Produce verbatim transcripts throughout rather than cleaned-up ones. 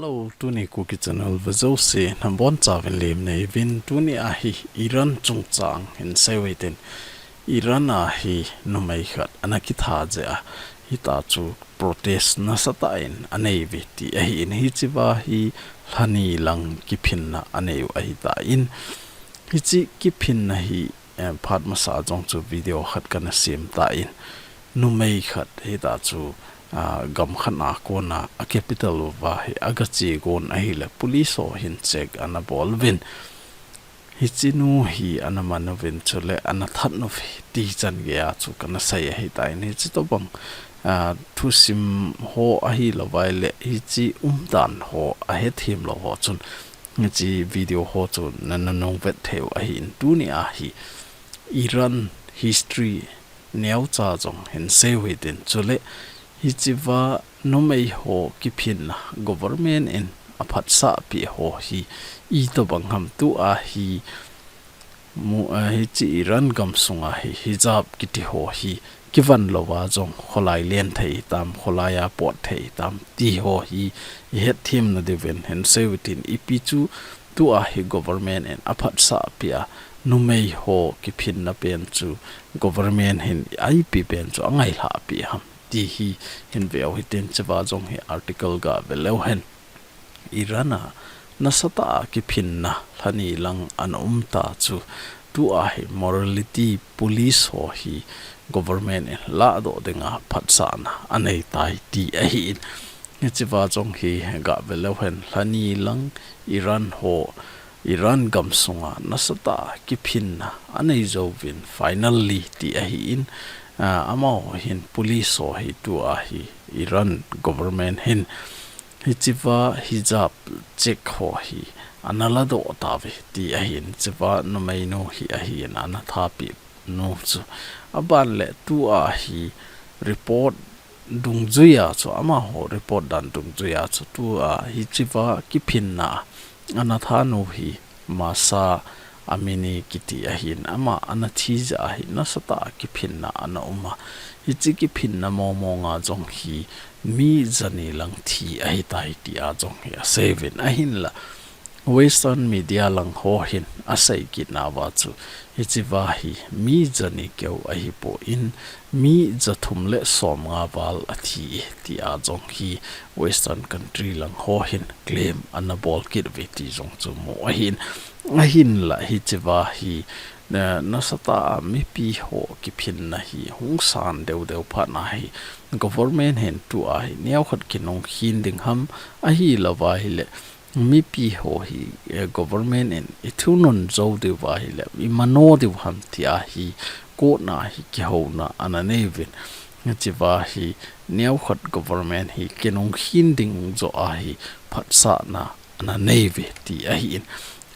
Hello, tuni Kuki Channel vejouse nabonchauvin lemna neivin, tuni a hi Iran chungchang hin seiyu hitin. Iran a hi numei khat ana kitha jeh a, hitia chu protest nasatah in aneiuve ti ahin, hichea hi lhani lang kiphinna aneiyu ahitan, hiche kiphinna hi, eh, phat masa jong chu video khat kana sem tan, numei khat hitia chu, ah, gam khat a kona a capital uva hi aga chegon ahile police ho hin check ana bol uvin. Hiche nu hi ana man uvin chule ana that uve ti chan geiya chu kana sei ahitan, hiche tobang, ah, thusim ho ahilouvai le hiche umdan ho ahethem lou ho chun hiche video ho chu nana nung vet theiyu ahin, tuni a hi Iran history neocha jong hin seiyu hitin, chule hichea numei ho kiphinna government in aphatsah peh ho hi itobang ham, tua hi mu-, ah, hiche Iran gamsunga hi hijab kiti ho hi kivan louva jong kholai len thei tam, kholai a pot thei tam ti ho hi ihet them nadiuvin hin seiyu hitin, ipi chu tua hi government in aphatsah peh a, numei ho kiphinna pen chu government hin ipi pen chu angailhah peh ham ti hi hin veu hitin, chea jong hi article gave leu hen. Iran a nasatah a kiphinna lhani lang ana um ta chu, tua hi morality police ho hi government in lahdoh dinga phatsahna anei tai ti ahin. Hichea jong hi gave leu hen, lhani lang Iran ho, Iran gamsunga nasatah a kiphinna anei jouvin finally ti ahin, ah, amaho hin police ho hi tua hi Iran government hin hichea hijab check ho hi ana ladoh tauve ti ahin, hichea numeinu hi ahin ana thapeh nu chu. Aban le tua hi report dungjuia chu, amaho report dan dungjuia chu, tua hichea kiphinna ana thanu hi Mahsa Amini kiti ahin, ama ana thi jeh a hi nasatah a kiphinna ana um a, hiche kiphinna mong monga jong hi mi jani lang thi ahitai tia jong hi aseiuvin, ahinla Western media lang ho hin asei kit nauva chu, hichea hi mi jani keu ahipon, mi jathum le somnga val athi e tia jong hi Western country lang ho hin claim ana bol kit uve ti jong chu mu ahin, ahinla hichea hi, eh, nasatah a mipi ho kiphinna hi hung san deh deh phat na hi government hin tua hi neokhat kinung khin ding ham, ahilouva ahile mipi ho hi, eh, government in ithunun jou diu ahile, imano diu ham tia hi, kona hi kihouna ana neiuvin. Hichea hi, neokhat government hi kinung khin ding joh a hi, phatsahna ana neiuve ti ahin.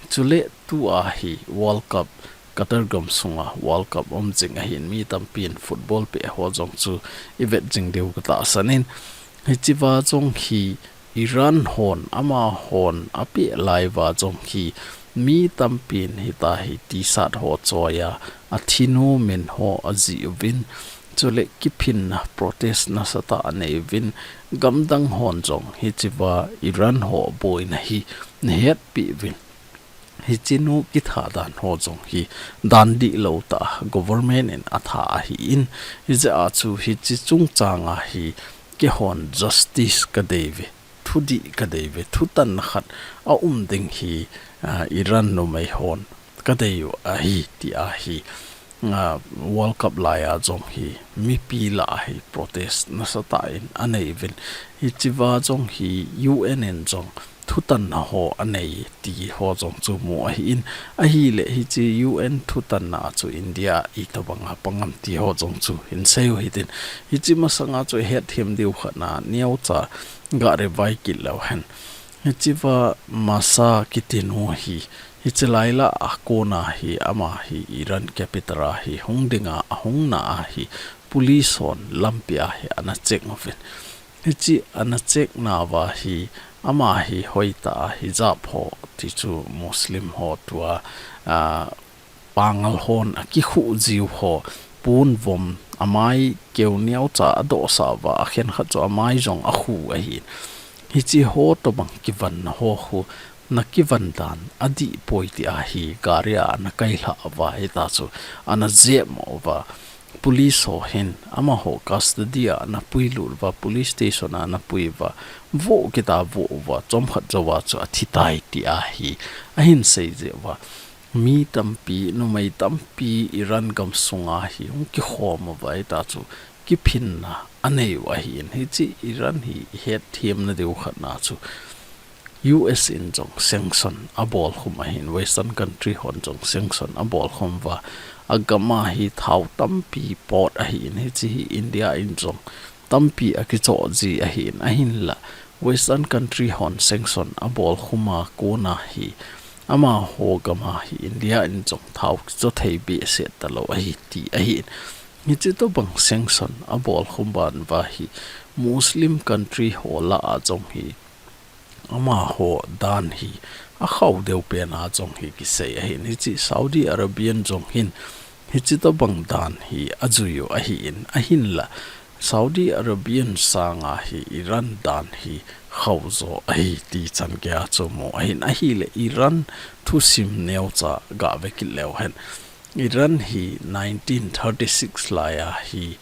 Chule tua hi World Cup, Qatar gamsunga World Cup um jing ahin, mi tampin football peh ho jong chu ivet jing diu katahsan in. Hichea jong hi Iran hon, amahon apeh laiuva jong hi mi tampin hitia hi T-shirt ho choiya, athinu min ho ajih uvin, chule kiphinna protest nasatah anei uvin, gamdang hon jong hichea Iran ho boina hi nahetpi uvin. Hichenu kitha dan ho jong hi dan dihlou tah government in atha ahin, hijeh a chu hiche chungchang a hi keihon justice kadei uve, thudih kadei uve, thutanna khat aum ding hi, ah, Iran numei hon kadei u ahi, tia hi, ah, World Cup laiya jong hi mipi lah a hi protest nasatah in anei uvin. Hichea jong hi U N in jong thutanna ho anei ti ho jong chu mu ahin, ahile hiche U N thutanna a chu India itobanga pang am ti ho jong chu hin seiu hitin. Hiche masanga chu hetthem diu khat na neocha ga revise kit leu hen. Hichea Mahsa kitinu hi, hiche laila a kona hi, ama hi Iran capital a hi hung dinga, ahung na a hi police hon lampi a hi ana check uvin. Hiche ana check nauva hi, ama hi hoitah a hijab ho, ti chu Muslim ho tua, ah, pangal hon akikhu jiu ho, pon vom, amai keu neocha adohsah uva, akhenkhat chu amai jong akhu ahi. Hichi ho tobang kivanna ho khu, na kivan dan adih poi ti ahi, gari a ana kailhah uva, hita chu ana jep mo uva. Police ho hin, amaho custody a ana puilut uva, police station a ana pui uva, vo kita vo uva, chomkhat jouva chu athi tai ti ahi, ahin sei jeh uva. Mi tampi, numei tampi, Iran gamsunga hi, hung kikhom uva, hita chu, kiphinna anei u ahin, hichi Iran hi ihetthem na diu khatna chu U S in jong sanction abol khum ahin, Western country hon jong sanction abol khum uva, agam a hi thao tampi pot ahin, hichi hi India in jong tampi akichoh ji ahin, ahinla Western country hon sanction abol khum a kona hi, amaho gam a hi India in jong thao kichoh thei behseh talou ahi ti ahin. Hichi tobang sanction abol khum ban uva hi Muslim country ho lah a jong hi amaho dan hi akhau deu pen a jong hi kisei ahin, hichi Saudi Arabian jong hin hichi tobang dan hi ajui u ahin, ahinla Saudi Arabian sanga hi Iran dan hi khau jo ahi ti chan gei a chu mu ahin, ahile Iran thusim neocha gah ve kit leu hen. Iran hi nineteen thirty-six lai a hi,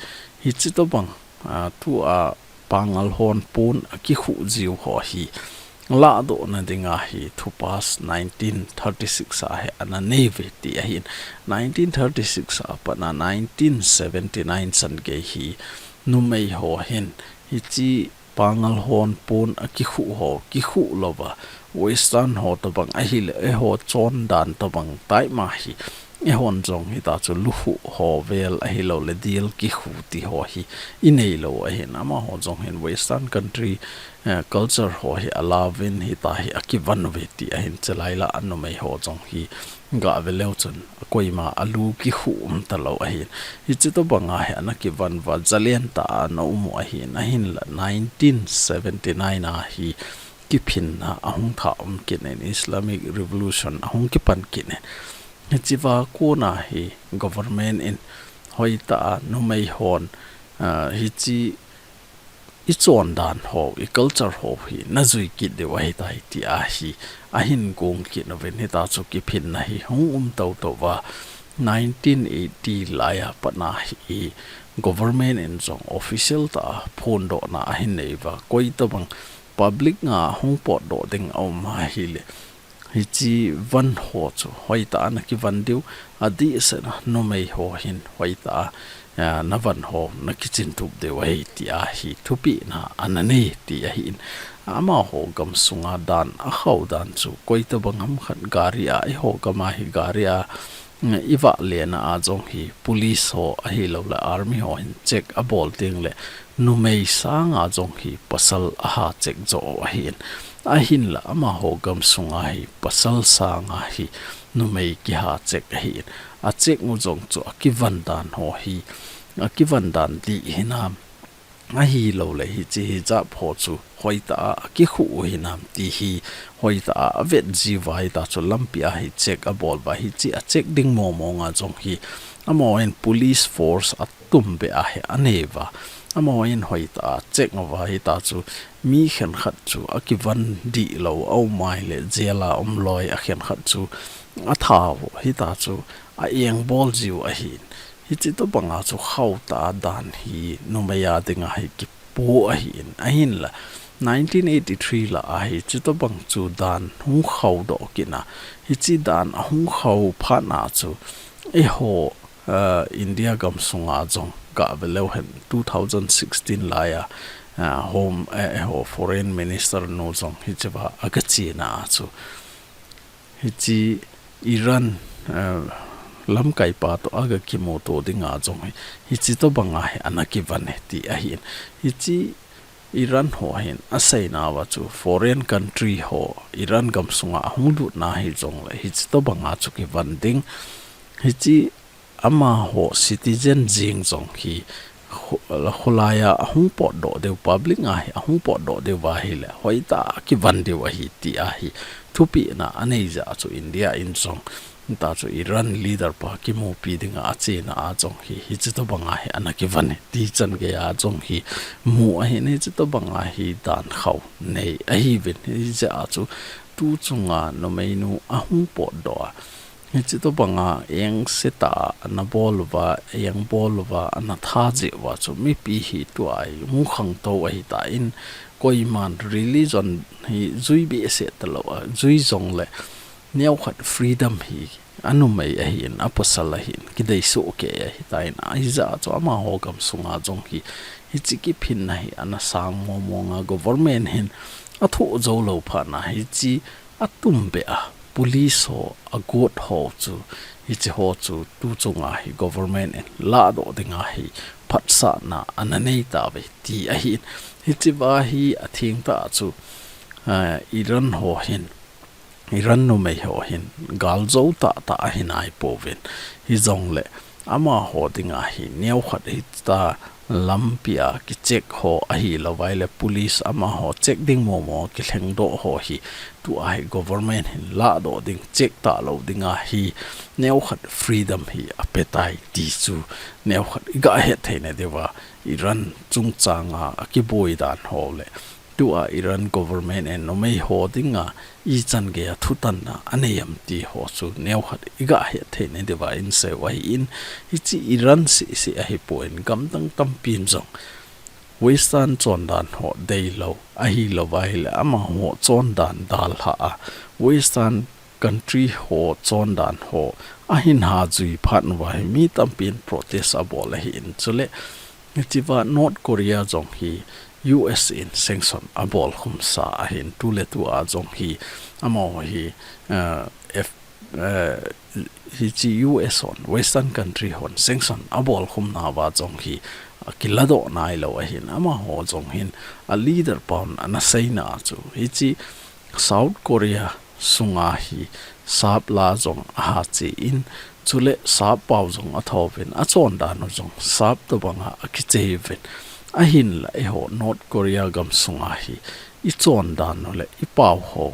hichi tobang, a, tua Pangal hon pon akikhuh jiu ho hi lahdohna dinga hi Thupas nineteen thirty-six a hi ana nei uve ti ahin. Nineteen thirty-six a pat a nineteen seventy-nine chan gei hi numei ho hin hichi Pangal hon pon akikhuh ho, kikhuh louva Western ho tobang ahile, eiho chondan tobang taima hi, eihon jong hita chu lukhuh ho vel ahilouleh dil kikhuh ti ho hi inei lou ahin, amaho jong hin Western country, eh, culture ho hi alauvin hita hi akivan uve ti ahin, chulai lah a numei ho jong hi gah ve leu chun koima a lu kikhuh um talou ahin. Hichi tobang a hi ana kivan uva, jalen tah a ana um u ahin, ahinla nineteen seventy-nine a hi kiphinna ahung thah um kit in, Islamic Revolution ahung kipan kit in. Hichi va kona hi government in hoitah a numei hon, ah, hichi i chondan ho, i culture ho hi na jui kit diu ahitai ti a hi ahin gong kit uvin, hita chu kiphinna hi hung um toto uva. Nineteen eighty lai a pat a hi government in jong official tah a phondohna ahin nei uva, koi tobang public nga hung potdoh ding a um ahile, hichi van ho chu hoitah a na kivan diu, adehset a numei ho hin hoitah a, ah, na van ho na kichin tup diu ahi ti a hi thupeh na ana nei ti ahin. Amaho gamsunga dan akhau dan chu koi tobang ham khat gari a, eiho gam a hi gari a, mm, i vah lena a jong hi police ho ahilouleh army ho hin check abol ding le numei sanga jong hi pasal aha check jo u ahin. Ahinla amaho gamsunga hi pasal sanga hi numei kiha check ahin. A check u jong chu akivan dan ho hi, akivan dan dih hinam, ahilouleh hichi hijab ho chu hoitah a akikhuh u hinam ti hi hoitah a avet jiuva, hita chu lampi a hi check abol uva, hichi a check ding mong mong a jong hi amaho hin police force a tum beh a hi anei uva. Amaho hin hoitah a check uva, hita chu mi khenkhat chu akivan dih lou a um ahile, jail a um loi a khenkhat chu atha u, hita chu a engbol jiu ahin. Hichi tobang a chu khau tah a dan hi numei a dinga hi kipo ahin. Ahinla nineteen eighty-three lah a hichi tobang chu dan hung khau doh kit in a, hichi dan ahung khau phat na chu eiho, ah, India gamsunga jong gah ve leu hen, two thousand sixteen lai a, ah, home, eh, eiho foreign minister nu jong hichi va aga chena a chu, hichi Iran, eh, lamkai pa toh aga kimuto dinga jong hi, hichi tobang a hi ana kivan e ti ahin. Hichi Iran ho hin aseina uva chu foreign country ho Iran gamsunga ahung lut na hijongle hichi tobang a chu kivan ding. Hichi amaho citizen jeng jong hi khu-, khulai a ahung potdoh diu, public nga hi ahung potdoh diu va ahile hoitah a kivan diu ahi ti a hi thupeh na anei jeh a chu India in jong Hita chu Iran leader pa kimupi dinga achena a jong hi, hichi tobanga hi ana kivan e ti chan geiya jong hi mu ahin, hichi tobanga hi dan khau nei ahiuvin, hijeh a chu tu chunga numeinu ahung potdoh a, hichi tobanga eng seta ana bol uva, eng bol uva, ana tha jeh uva chu mipi hi tua hi hung khangtou ahitan, koiman religion hi jui behseh talou a, jui jongle neokhat freedom hi anumei ahin, apasal ahin, kidei soh kei ahitan, ahijeh a chu amaho gamsunga jong hi, hichi kiphinna hi ana sang mong mong a, government hin athoh jou lou phat na hichi atumbeh a, police ho, a guard ho chu, hichi ho chu tu chunga hi government in lahdoh dinga hi phatsahna ana nei tauve ti ahin, hichi va hi atheng tah chu, ah, Iran ho hin, Iran numei ho hin, gal jou tahtah ahi naipouvin. Hijongle, amaho dinga hi, neokhat hita lampi a kicheck ho ahilou vaile, police amaho check ding mong mong kilhengdoh ho hi, tua hi government hin lahdoh ding, check talou dinga hi, neokhat freedom hi apetai ti chu, neokhat iga hetthei nadiuva, Iran chungchanga akiboi dan ho le, tua Iran government in numei ho dinga ichan geiya thutanna anei am ti ho chu neokhat iga hetthei nadiuva inseiu ahin, hichi Iran seh seh ahipon gamdang tampin jong Western chondan ho deilou, ahilou vaile amaho chondan dalha a, Western country ho chondan ho ahin ha jui phat uva hi mi tampin protest abol ahin, chule hichi va North Korea jong hi U S in sanction abol khumsa ahin, tuletua jong hi amaho hi, eh, F, eh, hichi U S hon, Western country hon sanction abol khum nauva jong hi, ah, kiladoh nailou ahin, amaho jong hin a leader pan ana seina chu, hichi South Korea sunga hi sap la jong aha chen, chule sap pao jong athouvin, achondan u jong sap tobanga akicheiyuvin, ahinla eiho North Korea gamsunga hi ichondan u le ipao ho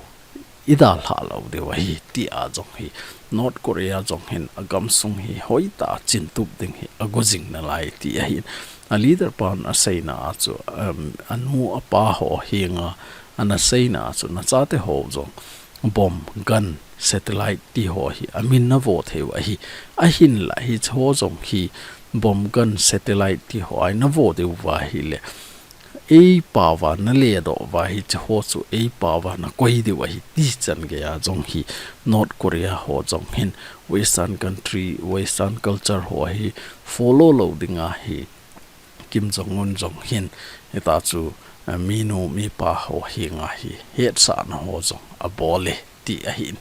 idalha lou diu ahi, tia jong hi North Korea jong hin agamsung hi hoitah a chintup ding hi ago jing nalai ti ahin, a leader pan aseina a chu, um, anu apa ho henga ana seina a chu, nachate ho jong bomb, gun, satellite ti ho hi amin navo theiu ahi, ahinla hichi ho jong hi bomb, gun, satellite ti ho a inavo diuva ahile, eipaova naledoh uva hichi ho chu eipaova nakoi diu ahi ti chan geiya jong hi North Korea ho jong hin Western country, Western culture ho hi follow lou dinga hi Kim Jong Un jong hin hita chu, eh, minu mipa ho henga hi hetsahna ho jong abol e ti ahin.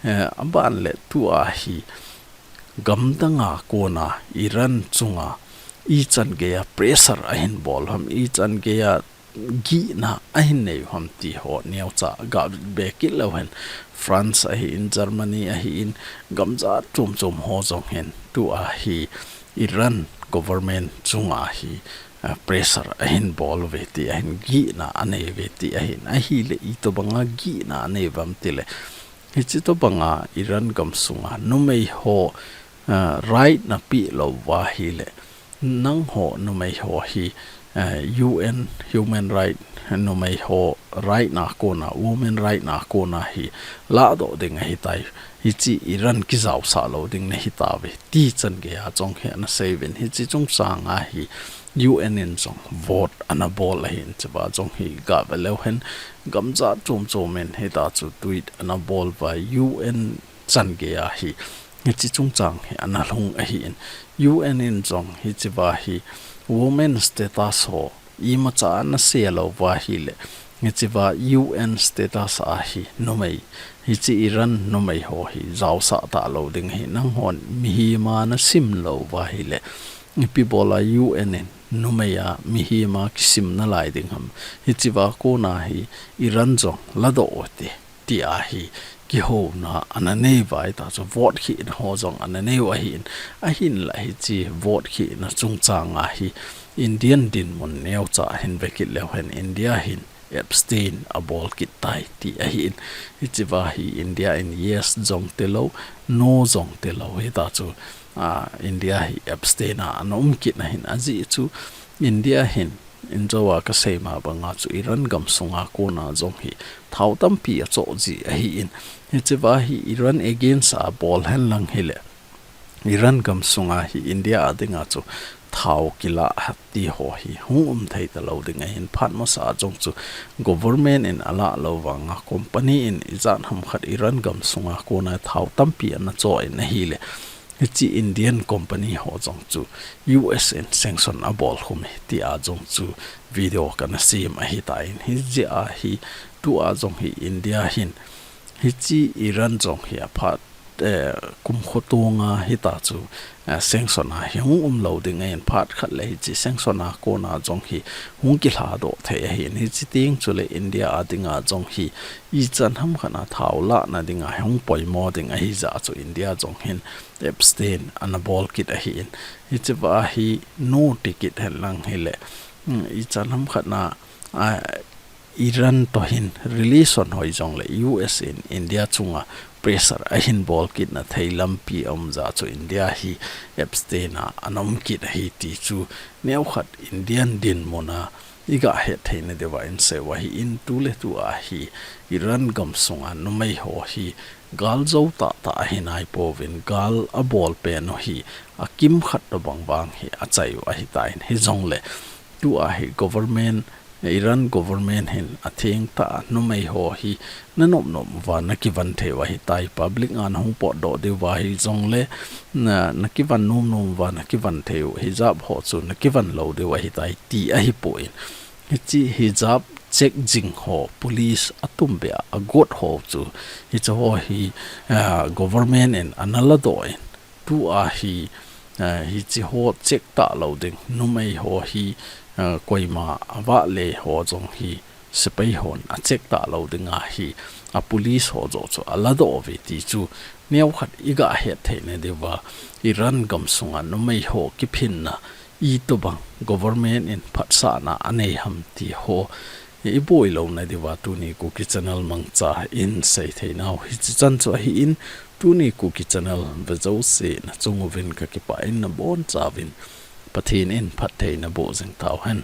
Eh, aban le tua hi gamdanga kona Iran chunga ichan geiya pressure ahin bol ham, ichan geiya gihna ahin neiu ham ti ho neocha gave kit leu hen, France ahin, Germany ahin, gamjat chom chom ho jong hin tua hi Iran government chunga hi, ah, pressure ahin bol uve ti ahin, gihna anei uve ti ahin, ahile itobanga gihna anei uvam tile, hichi tobanga Iran gamsunga numei ho, ah, right napeh lou uva ahile, nangho numei ho hi, eh, U N human right, numei ho right na kona, women right na kona hi lahdoh ding ahitai. Hichi Iran kijaosah lou ding nahitauve ti chan geiya jong hi ana seiyuvin, hichi chungchanga hi U N in jong vote ana bol ahin, hichi va jong hi gave leu hen, gamjat chom chom in hita chu tweet ana bol uva, U N chan geiya hi hichi chungchang hi ana lhung ahin, U N in jong hichi va hi women status ho imacha ana sei lou uva ahile, hichi va U N status a hi numei, hichi Iran numei ho hi jaosah talou ding ahi, nanghon mihima nasim lou uva ahile, ipi bola U N in numei a mihima kisim nalai ding ham, hichi va kona hi Iran jong ladoh uvin te, tia hi kihouna ana nei uva, hita chu vote khehna ho jong ana neiu ahin, ahinla hichi vote khehna chungchanga hi Indian dinmun neocha hin ve kit leu hen, India hin abstain abol kit tai ti ahin. Hichea hi India in yes jong tilou, no jong tilou. Hita chu, ah, India hi abstain a ana um kit na hin ajeh chu India hin injo a kasei ma banga chu Iran gamsunga kona jong hi thao tampi achoh ji ahin. Hichea hi Iran against abol henlang hile Iran gamsunga hi India a dinga chu thao kilah ti ho hi hung um thei talou ding ahin. Phat masa jong chu government in alah lou vanga company in ijat ham khat Iran gamsunga kona thao tampi ana choh in ahile, hiche Indian company ho jong chu U S in sanction abol khum e tia jong chu video kana sem ahitan. Hijeh a hi tua jong hi India hin hiche Iran jong hi aphat, eh, kumkho tonga hita chu, eh, sanction a hi hung um lou ding ahin. Phat khat le hiche sanction a kona jong hi hung kilhadoh thei ahin. Hiche teng chule India a dinga jong hi ichan ham khat a thao lahna dinga hung poimo ding ahijeh chu India jong hin abstain ana bol kit ahin. Hichea hi no ti kit henlang hile, hmm, ichan ham khat a, ah, Iran to hin relation hoi jongle U S in India chunga pressure ahin bol kit na thei lampi aum jeh chu India hi abstain a ana um kit ahi ti chu neokhat Indian dinmun a iga het theina diuva insei u ahin. Tu le tua hi Iran gamsunga numei ho hi gal jou tahtah ahi naipouvin, gal abol pen u hi akimkhat tobang vang hi achai u ahitan. Hijongle tua hi government, Iran government hin athengtah a numei ho hi nanop nop uva nakivan thei u ahitai. Public a nahung potdoh diuva hijongle na, nakivan nom nom uva nakivan thei u, hijab ho chu nakivan lou diu ahitai ti ahipon, hiche hijab check jing ho police atumbeh a agot ho chu hiche ho hi, ah, government in ana ladoh in, tua hi, ah, hiche ho check talou ding, numei ho hi, ah, koima avahle ho jong hi sepai hon acheck talou dinga hi a police ho joh chu aladoh uve ti chu neokhat iga het theina diuva Iran gamsunga numei ho kiphinna itobang government in phatsahna anei ham ti ho iboi louna diuva tuni Kuki Channel mangcha in sei theinau hichi chan chu ahin, tuni Kuki Channel ve jouse nachung uvin kakipah in nabonchauvin Pathen in phatthei naboh jing tauhen.